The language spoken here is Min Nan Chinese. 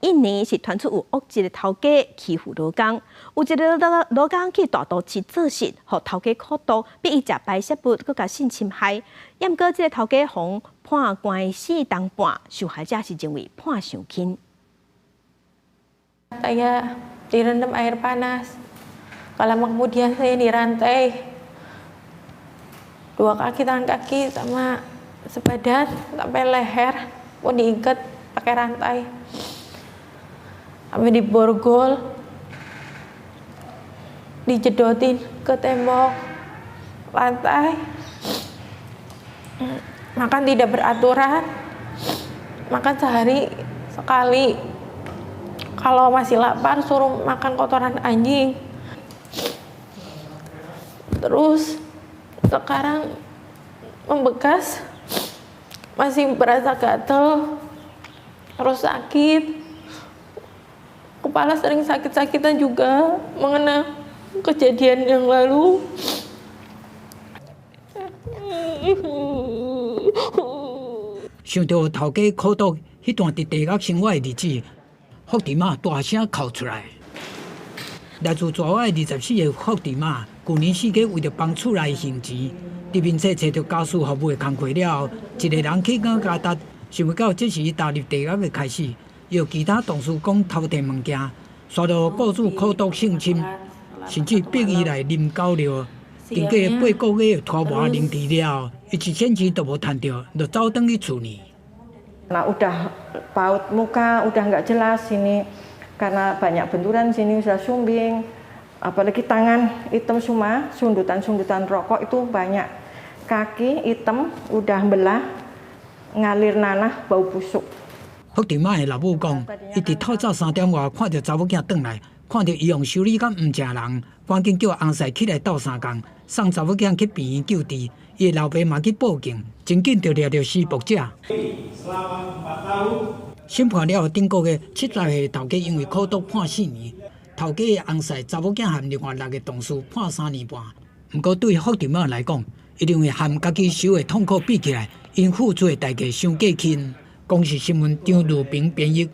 印尼是傳出有惡質的頭家欺負勞工，有一个勞工去大都市做事，予頭家苦毒，逼伊食排泄物，閣共性侵害。毋過這个頭家予判關4冬半，受害者是認為判傷輕。 Saya direndam air panas. Kalau kemudian saya dirantai dua kaki, tangan kaki sama sebadan sampai leher pun diikat pakai rantai. Sampai diborgol, dijedotin ke tembok lantai. Makan tidak beraturan, makan sehari sekali. Kalau masih lapar, suruh makan kotoran anjing. Terus sekarang membekas, masih berasa gatel, terus sakit. Kepala sering sakit-sakitan juga mengenang kejadian yang lalu. 想著頭家苦毒彼段佇地獄生活的日子，福地媽大聲哭出來。來自爪哇的24歲福地媽，舊年4月為著幫厝內還錢，佇面冊揣著家事服務的工課了後，一个人去雅加達，想袂到這是伊踏入地獄的開始。伊予其他同事講偷提物件，煞予雇主苦毒性侵，甚至逼伊來啉狗尿。經過8個月的拖磨凌遲了後，伊一仙錢都無趁著，就走轉去厝呢。 Nah, udah paut muka udah nggak jelas sini karena banyak benturan, sini sudah sumbing, apalagi tangan hitam semua, sundutan-sundutan rokok itu banyak, kaki hitam udah belah, ngalir nanah, bau busuk. 福地媽的老母講，伊佇透早3點外看著查某囝轉來，看著伊予修理甲毋成人，趕緊叫翁婿起來鬥相共，送查某囝去病院救治。伊的老爸嘛去報警，真緊就掠著施暴者。審判了後，頂個月70歲頭家因為苦毒判4年，頭家的翁婿、查某囝和另外六个同事判3年半。毋過對福地媽來講，伊認為和家己受的痛苦比起來，𪜶付出的代價傷過輕。公視新聞張如平編譯。